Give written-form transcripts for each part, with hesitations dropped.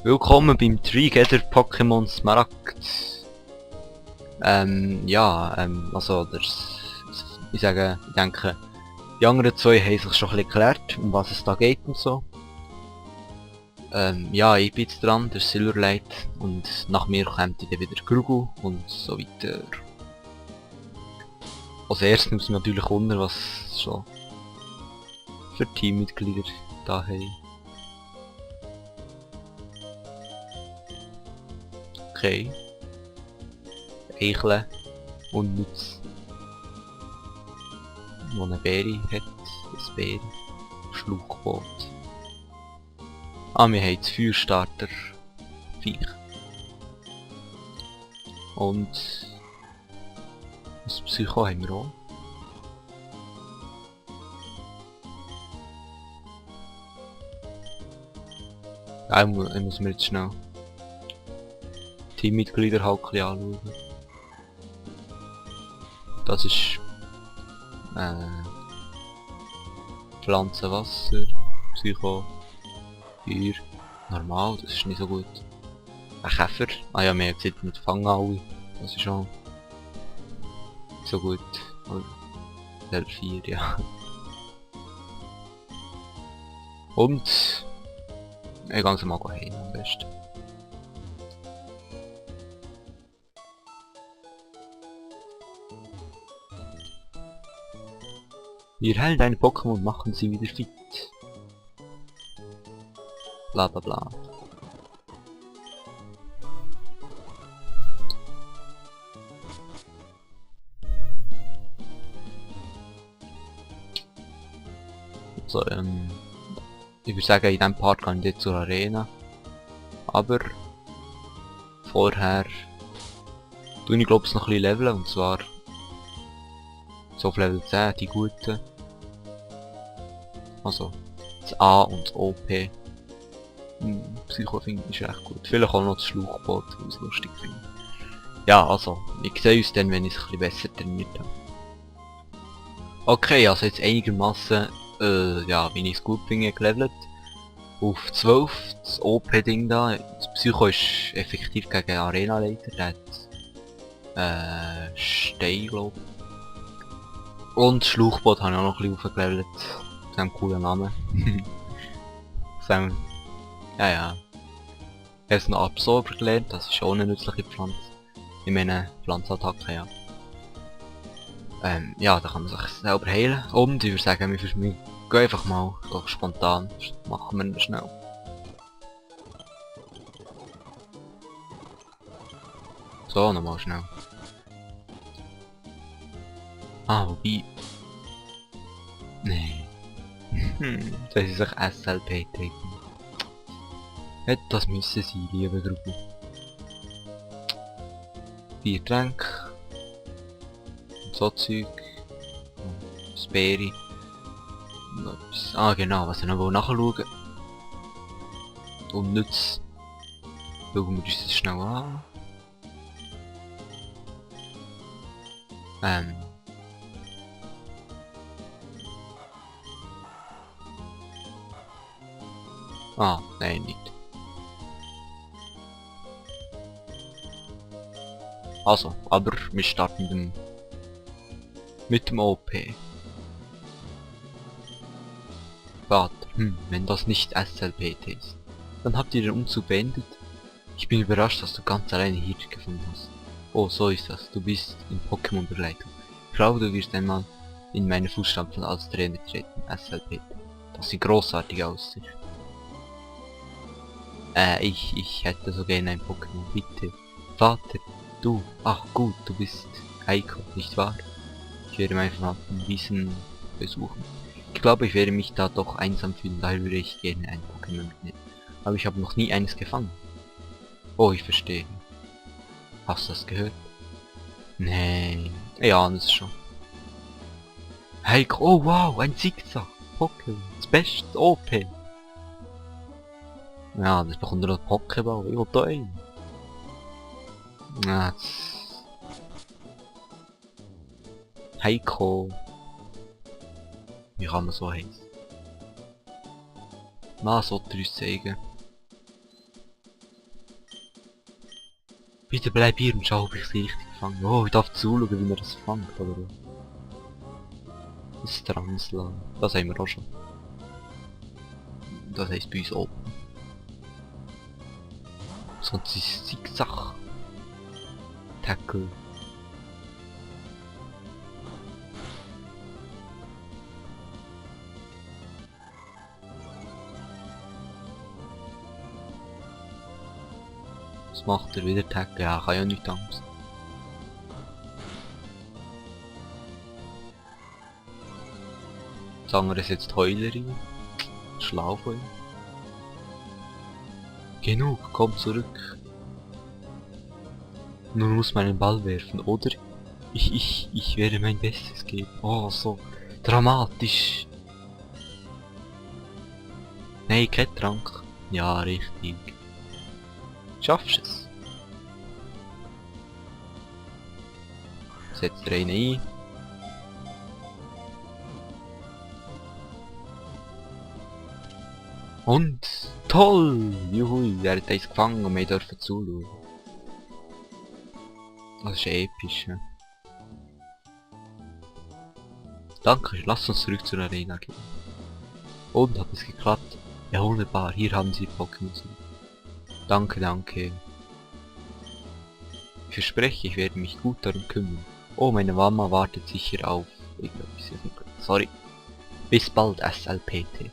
Willkommen beim Tree-Gather Pokémon Smaragd. Ich denke, die anderen zwei haben sich schon ein bisschen geklärt, um was es da geht und so. Ich bin jetzt dran, der Silverlight, und nach mir kommt dann wieder Grugu und so weiter. Als erstes muss man natürlich wundern, was schon für Teammitglieder da haben. Okay. Eichle und Nütz. Wo eine Beere hat. Ein Beere. Schlauchboot. Wir haben das Feuerstarter. Viech. Und das Psycho haben wir auch. Ich muss mir jetzt schnell Teammitglieder halt ein bisschen anschauen. Das ist Pflanze, Wasser, Psycho, Feuer, normal, das ist nicht so gut. Ein Käfer, wir haben gesagt, mit Fangen alle, das ist schon so gut. Level 4, ja. Und ich gehe mal heim am besten. Wir heilen deine Pokémon und machen sie wieder fit. Bla bla bla. So, ich würde sagen, in diesem Part kann ich jetzt zur Arena. Aber vorher tue ich glaube ich noch ein bisschen leveln, und zwar so auf Level 10, die guten. Also das A und das OP. Psycho finde ich recht gut. Vielleicht auch noch das Schlauchboot, weil ich es lustig finde. Ja, also, wir sehen uns dann, wenn ich es ein bisschen besser trainiert habe. Okay, also jetzt einigermaßen, wenn ich es gut finde, gelevelt. Auf 12, das OP-Ding da. Das Psycho ist effektiv gegen Arena-Leiter, der hat Stein, glaube ich. Und das Schlauchboot habe ich auch noch ein bisschen aufgelevelt. Das haben coolen Namen. Ja. Ich habe es noch Absorber gelernt, das ist auch eine nützliche Pflanze. Ich meine Pflanzenattacke, ja. Da kann man sich selber heilen. Und ich würde sagen, wir gehen einfach mal so spontan. Das machen wir schnell. So, nochmal schnell. Wobei... Nee. Soll sie sich SLP taken? Hätte das müssen sein, liebe Gruppe. 4 Tränke. Und so Zeug. Und das Beere. Genau, was ich noch nachschauen. Und Nütz. Schauen wir uns das schnell an. Nein, nicht. Also, aber wir starten mit dem OP. Vater, wenn das nicht SLPT ist, dann habt ihr den Umzug beendet. Ich bin überrascht, dass du ganz alleine hier gefunden hast. Oh, so ist das. Du bist in Pokémon-Begleitung. Ich glaube, du wirst einmal in meine Fußstapfen als Trainer treten, SLPT. Das sieht großartig aus. Ich hätte so gerne ein Pokémon, bitte. Vater, du, ach gut, du bist Eiko, nicht wahr? Ich werde meine Verwandten Wiesen besuchen. Ich glaube, ich werde mich da doch einsam fühlen, daher würde ich gerne ein Pokémon mitnehmen. Aber ich habe noch nie eines gefangen. Oh, ich verstehe. Hast du das gehört? Nee. Ja, das ist schon. Heiko, oh wow, ein Zickzack. Pokémon, das beste OP. Ja, das bekommt er noch Pokéball, ich will da ein. Ja, Heiko. Wie kann man so heißen? Was sollte er uns zeigen? Bitte bleib hier und schau, ob ich sie richtig fange. Oh, ich darf zuschauen, wie man das fängt, oder? Das Transla. Das haben wir auch schon. Das heisst bei uns oben. Sonst ist es Zickzack. Tackle. Was macht er wieder? Tackle? Ja, kann ja nicht anders. Das andere ist jetzt Heulerin. Schlau von ihm. Genug, komm zurück. Nun muss man einen Ball werfen, oder? Ich werde mein Bestes geben. Oh, so dramatisch. Nein, kein Trank. Ja, richtig. Schaffst es? Setz dir einen ein. Und toll! Juhui, er hat uns gefangen und wir dürfen zuschauen. Das ist episch, ne? Danke, lasst uns zurück zur Arena gehen. Und hat es geklappt? Ja, wunderbar, hier haben Sie Pokémon. Danke, danke. Ich verspreche, ich werde mich gut darum kümmern. Oh, meine Mama wartet sicher auf. Ich glaub, sorry. Bis bald, SLPT.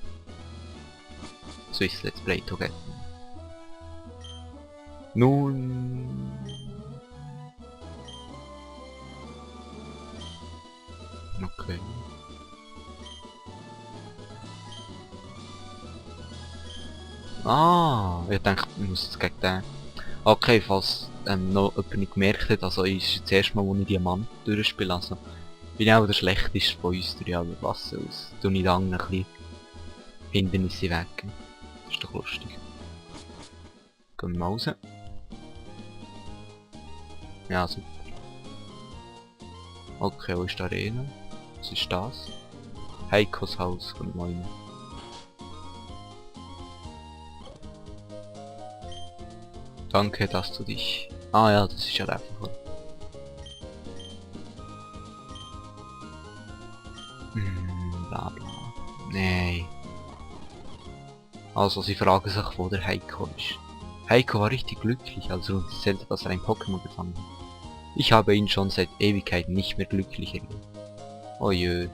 Swiss Let's Play Together. Nun... Okay. Ah, ich denke, ich muss jetzt gegen den... Okay, falls noch jemand nicht gemerkt hat, also ist das erste Mal, wo ich Diamant durchspiele, also bin ich auch der schlechteste von uns drei, aber was soll's. Tu nicht lange ein bisschen Hindernisse weg. Das ist doch lustig. Gehen wir mal raus. Ja, super. Okay, wo ist die Arena? Was ist das? Heikos Haus, kommt mal rein. Danke, dass du dich... Ah ja, das ist ja einfach... Bla bla. Nee. Also, sie fragen sich, wo der Heiko ist. Heiko war richtig glücklich, als er uns erzählte, dass er ein Pokémon gefangen hat. Ich habe ihn schon seit Ewigkeiten nicht mehr glücklich erlebt. Oh jö.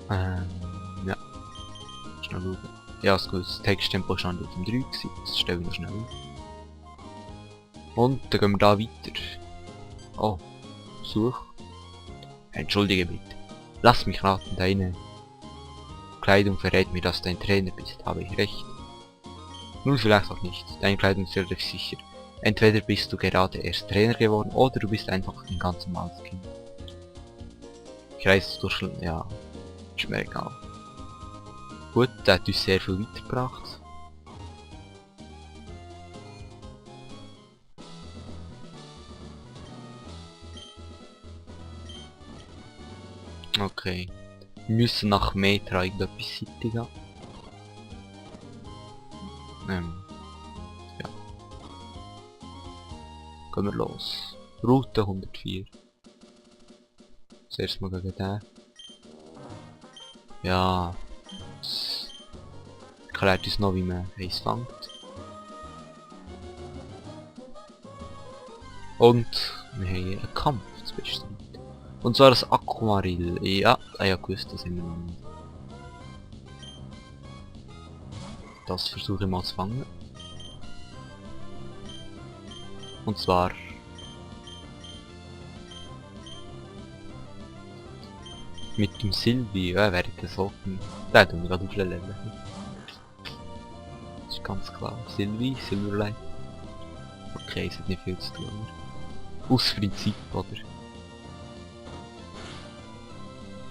Ja. Schnell schauen. Ja, ist gut. Das Texttempo stand auf dem 3 gewesen. Das stellen wir noch schnell. Und dann gehen wir da weiter. Oh. Such. Entschuldige bitte. Lass mich raten, deine Kleidung verrät mir, dass du ein Trainer bist. Habe ich recht? Nun vielleicht auch nicht. Deine Kleidung ist relativ sicher. Entweder bist du gerade erst Trainer geworden oder du bist einfach ein ganz normales Kind. Ich reise durch... Ja. Ist mir egal. Gut, der hat uns sehr viel weitergebracht. Okay. Wir müssen nach Metra irgendetwas seitigen. Ja. Gehen wir los. Route 104. Zuerst mal gegen den. Ja. Das erklärt uns noch, wie man Eis fängt. Und wir haben hier einen Kampf zu bestreiten. Und zwar das Aquamaril. Ja, ja gewusst, das haben wir noch nicht. Das versuche ich mal zu fangen. Und zwar... mit dem Silvi, ja, wäre das so... Den tun wir gerade aufleveln. Das ist ganz klar. Silvi, Silverlight. Okay, es hat nicht viel zu tun. Aus Prinzip, oder?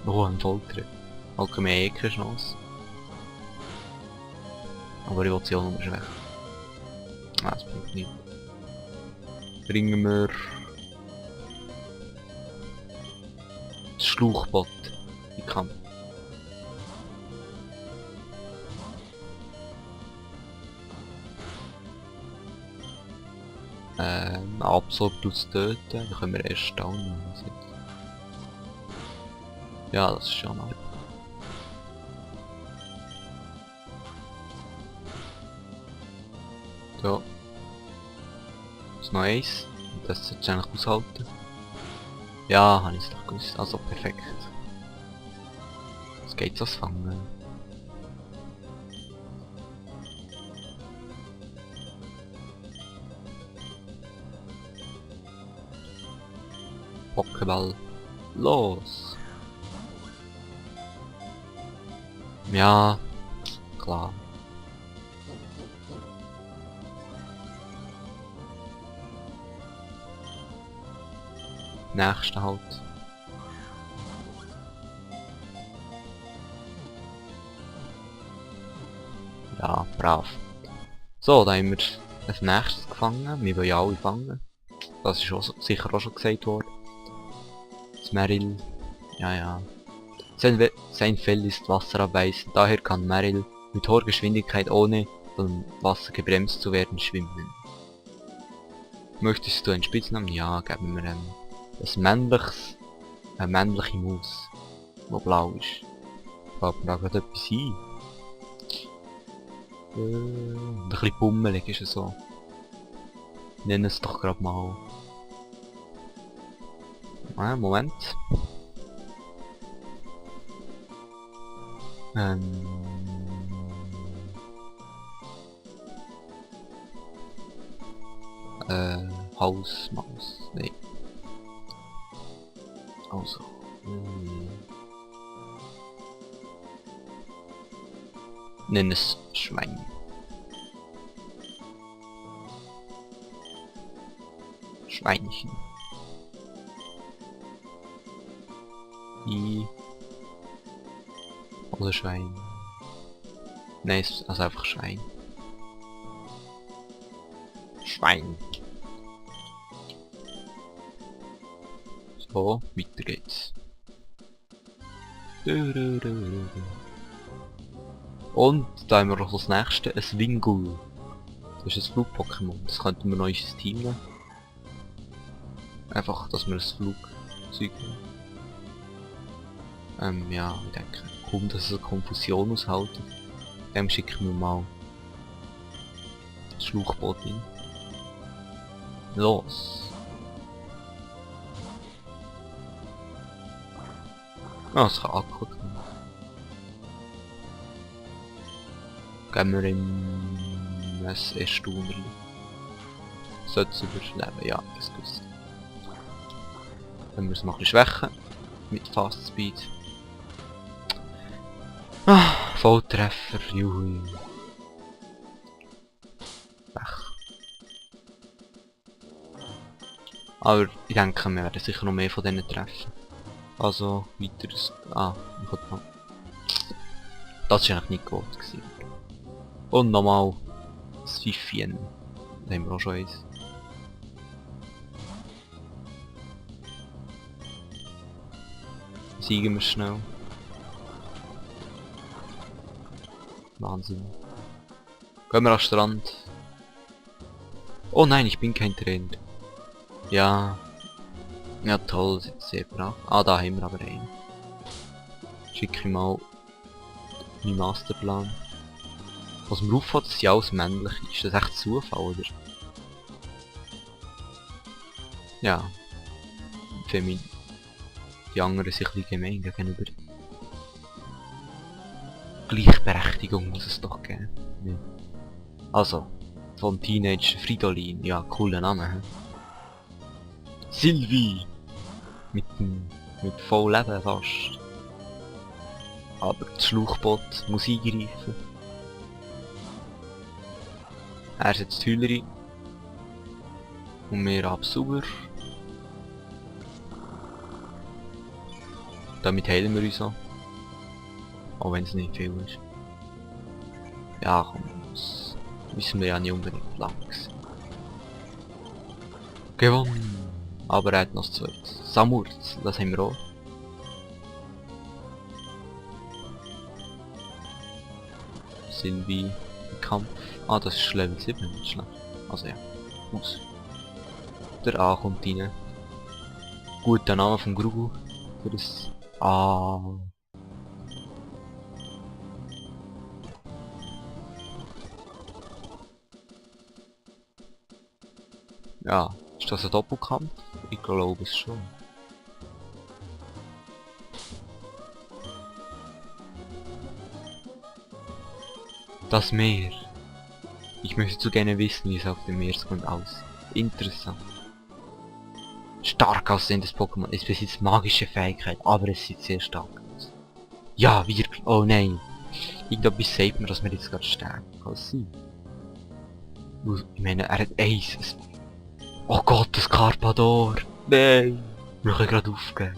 Oh, ein Folter. Okay, wir haben eh keine Chance. Aber ich will sie auch noch schwächen. Ah, das bringt nicht. Bringen wir... das Schlauchbot in Kampf. Absolut töten, dann können wir erst down. Ja, das ist schon mal. So. Das ist noch eins. Das sollte ich eigentlich aushalten. Ja, habe ich es doch gewusst. Also perfekt. Jetzt geht's das Fangen. Pokéball. Los! Ja, klar. Nächste halt. Ja, brav. So, da haben wir das nächstes gefangen. Wir wollen ja alle fangen. Das ist auch, sicher auch schon gesagt worden. Das Meryl. Ja, ja. Sein Fell ist wasserabweisend, daher kann Meryl mit hoher Geschwindigkeit ohne vom Wasser gebremst zu werden schwimmen. Möchtest du einen Spitznamen? Ja, geben wir das eine männliche Maus, die blau ist. Fällt mir da gerade etwas ein. Und ein bisschen bummelig ist es so. Nennen es doch gerade mal. Moment. Hausmaus. Nee. Also. Nenn es Schwein. Schweinchen. Oder Schwein. Nein, es ist also einfach Schwein. Schwein. So, weiter geht's. Und da haben wir noch das nächste, ein Wingull. Das ist ein Flug-Pokémon. Das könnten wir noch in unser Team nehmen. Einfach, dass wir das Flugzeug haben. Ja, ich denke, kaum, dass es eine Konfusion aushalten. Dem schicken wir mal das Schlauchboot hin. Los! Ah, es kann angucken. Geben wir ihm ein Erstaunerli. Sollte es überleben? Ja, das gewusst. Wenn wir es noch ein bisschen schwächen. Mit Fast Speed. Ah, Volltreffer, juhui. Pech. Aber ich denke, wir werden sicher noch mehr von denen treffen. Also, weiter. Das war eigentlich nicht gut gewesen. Und nochmal das Pfiffchen. Da haben wir auch schon eins. Siegen wir schnell. Wahnsinn. Gehen wir am Strand. Oh nein, ich bin kein Trainer. Ja. Ja toll, das ist sehr brav. Ah, da haben wir aber einen. Schicke ich mal meinen Masterplan. Was mir auffällt, dass sie alles männlich ist. Das echt Zufall, oder? Ja. Femin. Die anderen sind ein bisschen gemein gegenüber. Gleichberechtigung muss es doch geben. Ja. Also, von Teenage Fridolin. Ja, cooler Name. He? Sylvie! Mit voll Leben fast. Aber das Schlauchboot muss eingreifen. Er setzt die Hüllerin. Und wir absauger. Damit heilen wir uns auch. Auch wenn es nicht viel ist. Ja komm, das müssen wir ja nicht unbedingt lang sein. Gewonnen! Aber er hat noch das zweite. Samurz, das haben wir auch. Sylvie im Kampf. Ah, das ist Level 7, nicht schlecht. Also ja, aus. Der A kommt rein. Guter Name vom Grugu. Für das A. Ja, ist das ein Doppelkampf? Ich glaube es schon. Das Meer. Ich möchte so gerne wissen, wie es auf dem Meeresgrund aussieht. Interessant. Stark aussehendes Pokémon. Es besitzt magische Fähigkeit, aber es sieht sehr stark aus. Ja, wirklich. Oh nein. Irgendetwas sagt mir, dass wir jetzt gerade sterben. Kann es sein? Ich meine, er hat Ace. Oh Gott, das Carpador. Nein. Wir können gerade aufgeben.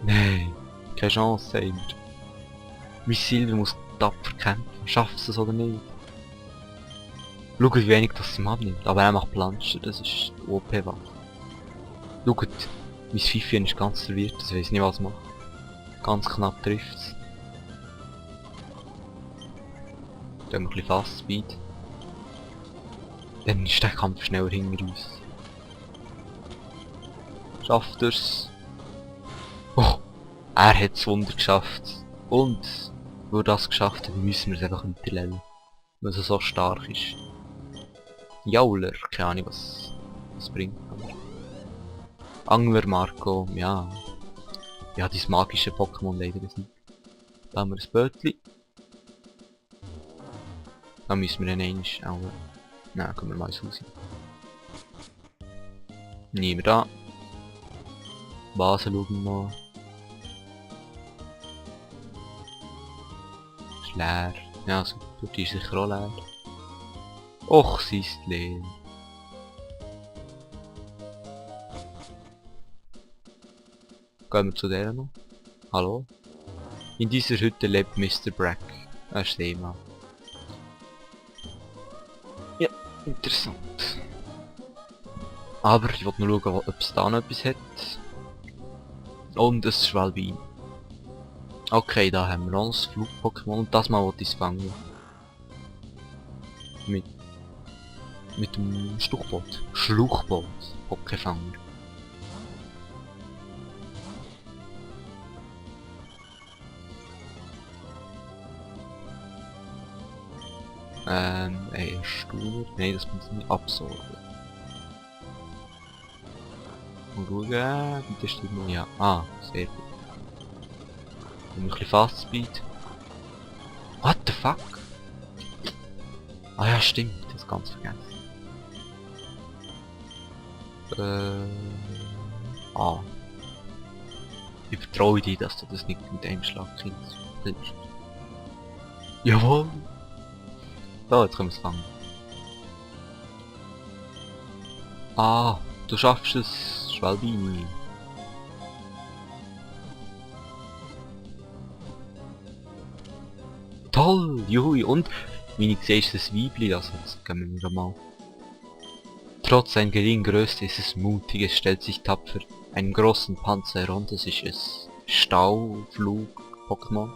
Nein. Keine Chance, sagt er. Mein Silber muss tapfer kämpfen. Schafft es oder nicht? Schaut, wie wenig das ihm abnimmt. Aber er macht Planschen, das ist die OP-Waffe. Schaut, mein Pfeifchen ist ganz verwirrt, das weiss nicht was es macht. Ganz knapp trifft es. Dann haben wir ein bisschen Fast Speed. Dann ist der Kampf schneller hinter uns. Schafft er's? Oh, er hat das Wunder geschafft. Und, wo er das geschafft hat, müssen wir es einfach weiterleveln. Weil er so stark ist. Jauler, keine Ahnung was das bringt. Angler Marco, ja. Ja, dieses magische Pokémon leider nicht. Da haben wir ein Bötli. Da müssen wir dann einmal auch... Nein, können wir mal ins Haus. Nehmen wir da. Basen schauen wir mal. Ist leer. Ja, super, die ist sicher auch leer. Och, sie ist leer. Gehen wir zu der noch. Hallo? In dieser Hütte lebt Mr. Brack. Er ist Seemann. Ja, interessant. Aber ich wollte nur schauen, ob es da noch etwas hat. Und ein Schwalbein. Okay, da haben wir noch ein Flug-Pokémon und das mal wollte ich es fangen. Mit dem Schluchboot. Schluchboot. Pokéfanger. Stuhl. Nein, das muss ich nicht absorgen. Und schauen, bitte stimmt ja. Ah, sehr gut. Und ein bisschen Fast Speed. What the fuck? Ah ja, stimmt, das ganz vergessen. Ah. Ich vertraue dir, dass du das nicht mit einem Schlag kriegst. Jawohl! So, jetzt können wir es fangen. Ah, du schaffst es, Schwalbini. Toll, juhui, und wie ich sehe, ist das Weibli, also jetzt gehen wir mal. Trotz seiner geringen Größe ist es mutig, es stellt sich tapfer einen großen Panzer herunter, das ist es Stauflug-Pokémon.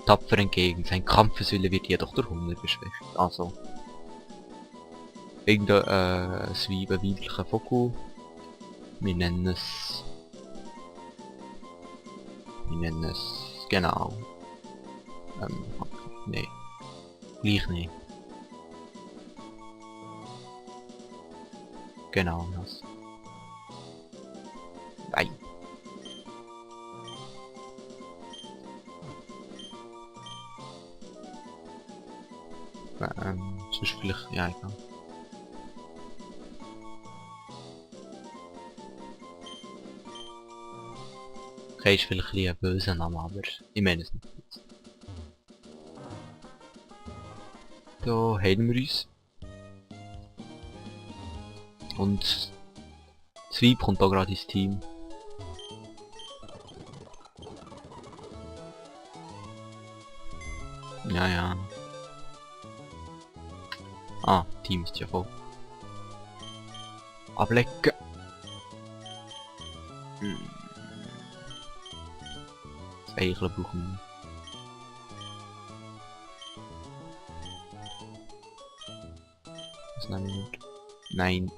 Tapfer entgegen, sein Kampfeswille wird jedoch durch Hunger geschwächt. Also irgendein weiblicher Foku. Wir nennen es genau. Nee. Gleich nicht. Genau das. Nein. Sonst vielleicht, ja egal. Okay, ist vielleicht ein böser Name, aber ich meine es nicht. Da heilen wir uns. Und Zwieb kommt da gerade ins Team. Ja, ja. Ah, Team ist ja voll. Ablecken. Das Eichel brauchen wir. Das nehme ich nicht. Nein.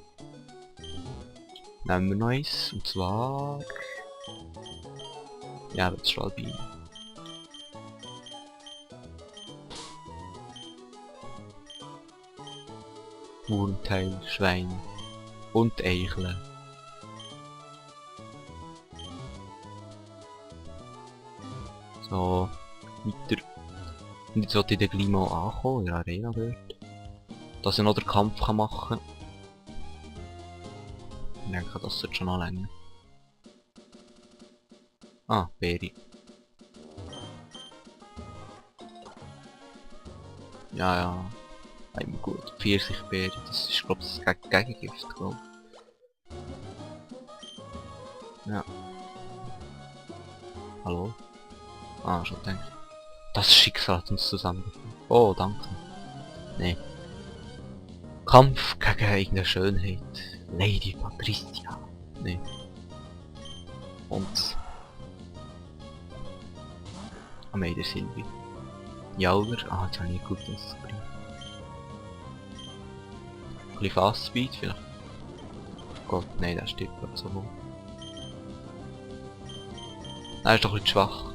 nehmen wir noch eins. Und zwar... Ja, das ist Schwalbein. Wurmteil, Schwein und Eicheln. So, weiter. Und jetzt sollte ich dann gleich mal ankommen, in der Arena dort. Dass ich noch den Kampf machen kann. Ich denke, das sollte schon noch länger. Ah, Beere. Ja, ja. Einmal gut. Pfirsichbeere, das ist glaube ich das Gegengift, glaube ich. Ja. Hallo? Ah, schon gedacht. Das Schicksal hat uns zusammengeführt. Oh, danke. Nee. Kampf gegen irgendeine Schönheit. Lady Patricia. Nee. Und... Ameder Silvi. Jauber. Ah, jetzt habe ich nicht gut das bringen. Ein bisschen Fast Speed vielleicht. Gott, nein, der stirbt gerade so wohl. Er ist doch ein bisschen schwach.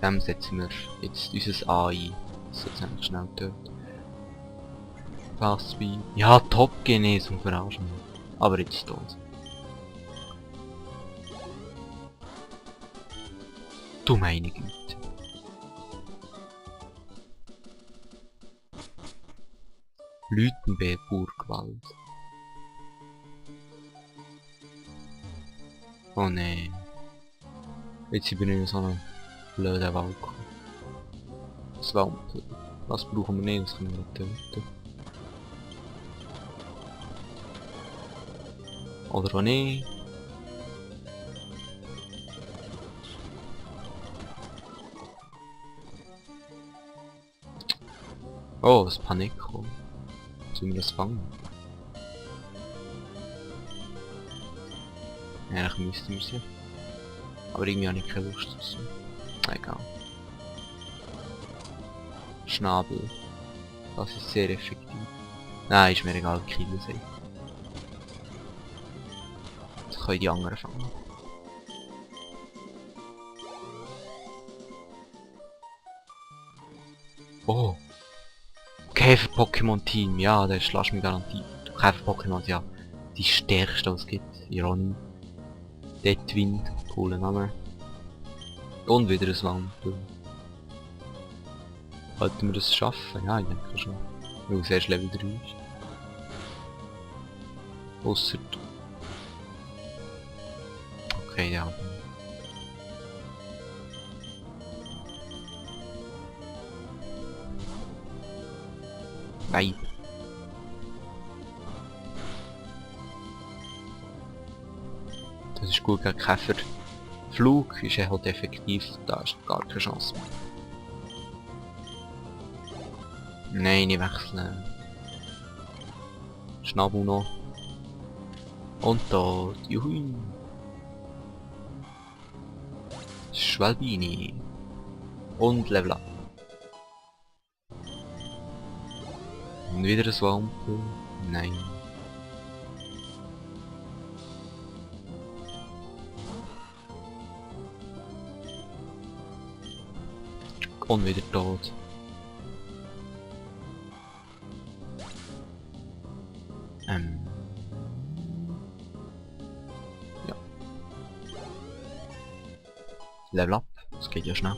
Dem setzen wir jetzt unser A ein. Das ist jetzt schnell töten. Fast Speed. Ja, Top Genesung verarschen. Aber jetzt tot. Du meine Güte. Lütenberg-Burgwald. Oh nee. Jetzt sind wir in so einem blöden Wald gekommen. Swamp. Was brauchen wir nicht, das können wir töten. Oder auch nicht. Oh, das Panik kommt. Sollen wir das fangen? Eigentlich müssten wir sie. Aber irgendwie habe ich keine Lust dazu. Egal. Schnabel. Das ist sehr effektiv. Nein, ist mir egal, Kilo sind. Jetzt können die anderen fangen. Oh! Käfer-Pokémon-Team, ja, das schlägt mich garantiert. Käfer-Pokémon, ja, die stärkste, was es gibt. Ironie. Deadwind, cooler Name. Und wieder ein Wampel. Sollten wir das schaffen? Ja, ich denke schon. Weil es erst Level 3 ist. Ausser... Okay, ja. Nein. Das ist gut gegen Käfer. Flug ist halt effektiv, da ist gar keine Chance mehr. Nein, nicht wechseln. Schnabel noch. Und dort. Juhui. Schwalbini. Und Level up. Und wieder ein Wampel. Nein. Und wieder tot. Ja. Level up. Das geht ja schnell.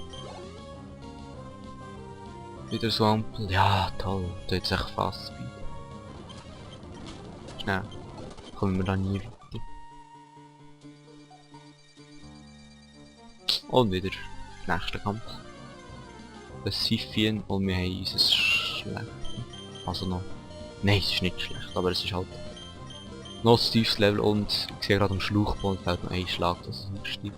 Wieder so Ampel. Ja, toll. Da hat sich fast Speed. Schnell. Kommen wir da nie weiter. Und wieder. Nächster Kampf. Ein Siphien und wir haben unser schlecht. Also noch. Nein, es ist nicht schlecht, aber es ist halt noch ein tiefes Level und ich sehe gerade am Schlauchboden fällt noch ein Schlag, dass es nicht stimmt.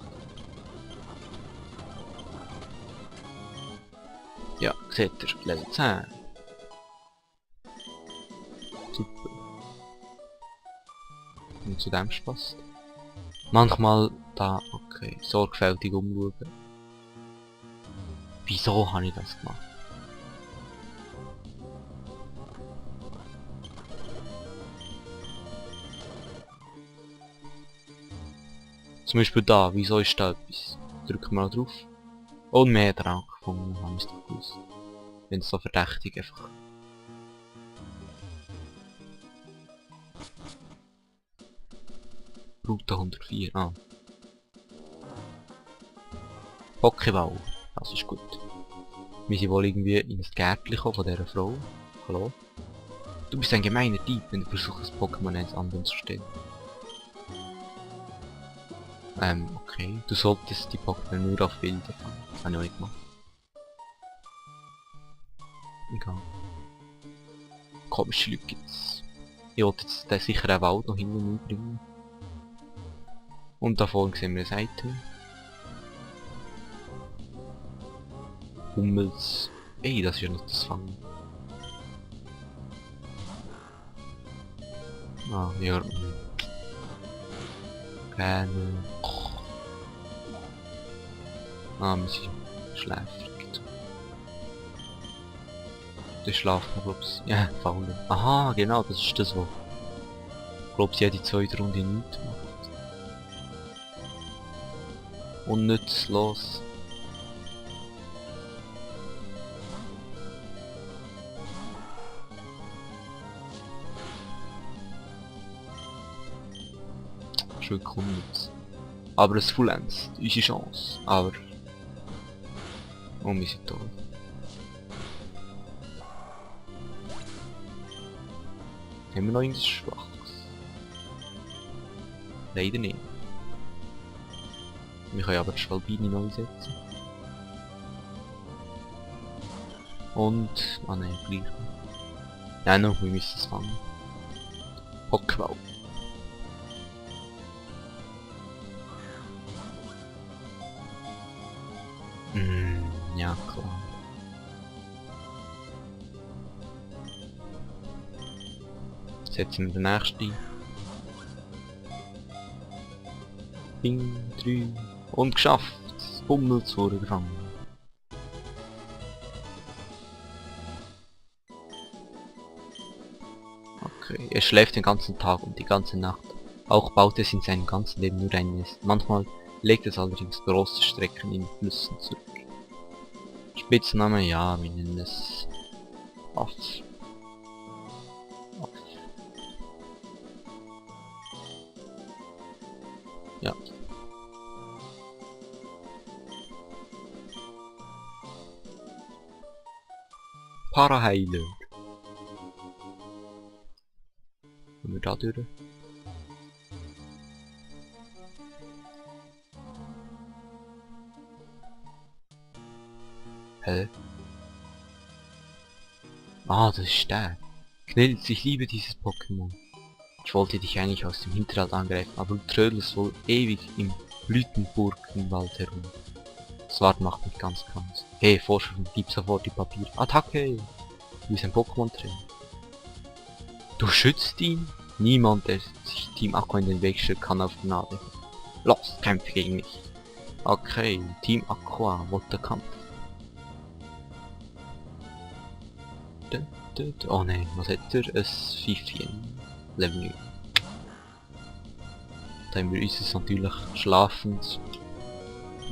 Ja, seht ihr, Level 10. Super. Und zu dem Spaß. Manchmal da, okay, sorgfältig umschauen. Wieso habe ich das gemacht? Zum Beispiel da, wieso ist da etwas? Drücken wir mal drauf. Und mehr Trank gefunden, haben wir es doch gewusst. Wenn es so verdächtig einfach. Route 104, ah. Pokéball, das ist gut. Wir sind wohl irgendwie in das Gärtchen gekommen von dieser Frau. Hallo? Du bist ein gemeiner Dieb, wenn du versuchst, Pokémon eines anderen zu stellen. Okay. Du solltest die Pokémon nur auf Bilder fangen. Habe ich auch nicht gemacht. Egal. Komische Leute gibt's. Ich wollte jetzt den sicheren Wald noch hinten mitbringen. Und da vorne sehen wir ein Item. Hummels. Ey, das ist ja nicht das Fangen. Ah, ja. Gerne. Ah, wir sind schläfrig. Der schlaft noch, glaub's. Ja, faul. Aha, genau, das ist das, wo. Ich glaube, sie hat die zweite Runde nicht gemacht. Unnützlos. Schon unnütz. Aber es fullenzt. Unsere Chance. Aber... Oh, wir sind tot. Haben wir noch irgendwas Schwaches? Leider nicht. Wir können aber die Schwalbini neu setzen. Und... Ah ne, gleich. Nein, noch, wir müssen es fangen. Pokéball. Ja, klar. Setzen wir den nächsten. Bing, 3. Und geschafft! Hummels wurde gefangen. Okay, er schläft den ganzen Tag und die ganze Nacht. Auch baut es in seinem ganzen Leben nur ein Nest. Manchmal legt es allerdings große Strecken in Flüssen zurück. Spitzname, ja, wir nennen es Aff. Aff. Ja. Paraheiler. Kommen wir da durch? Hä? Ah, das ist der. Knills, ich liebe dieses Pokémon. Ich wollte dich eigentlich aus dem Hinterhalt angreifen, aber du trödelst wohl ewig im Blütenburgenwald herum. Das Warten macht mich ganz krank. Hey, Forscher, gib sofort die Papiere. Attacke! Wie ist ein Pokémon-Trainer? Du schützt ihn? Niemand, der sich Team Aqua in den Weg stellt, kann auf Gnade. Los, kämpfe gegen mich. Okay, Team Aqua, what the Kampf. Oh ne, was hat er? Ein Pfiffchen. Level 9. Da haben wir uns natürlich schlafend.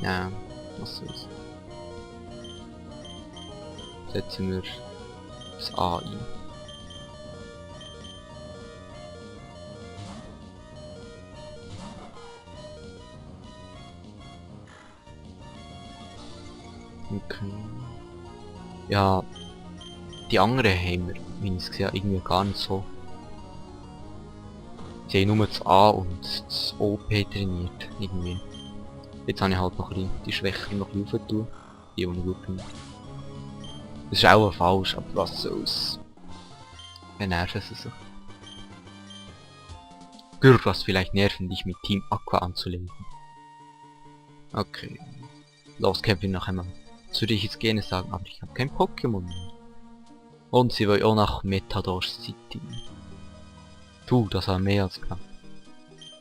Ja, was soll's. Setzen wir das A ein. Okay. Ja, die anderen haben wir, wie ich es gesehen habe, irgendwie gar nicht so. Sie haben nur das A und das OP trainiert, irgendwie. Jetzt habe ich halt noch ein bisschen die Schwäche noch ein bisschen aufgetan, die ich gut finde. Das ist auch falsch, aber was soll's. Dann nerven sie sich. Gürr, was vielleicht nerven, dich mit Team Aqua anzulegen. Okay. Los, kämpfen wir noch einmal. Das würde ich jetzt gerne sagen, aber ich habe kein Pokémon mehr. Und sie wollen auch nach Metador City. Du, das war mehr als klar.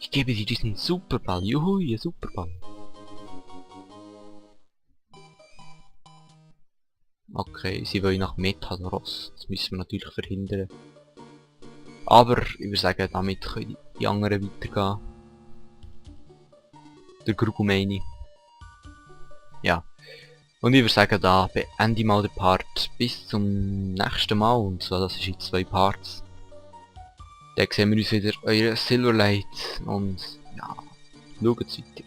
Ich gebe dir diesen Superball. Juhu, ihr Superball. Okay, sie wollen nach Metadoros. Das müssen wir natürlich verhindern. Aber ich würde sagen, damit können die anderen weitergehen. Der Grugu meine ich. Ja. Und ich würde sagen, da beende ich mal den Part. Bis zum nächsten Mal. Und zwar, das ist in 2 Parts. Dann sehen wir uns wieder, euer Silverlight. Und ja, schaut's weiter.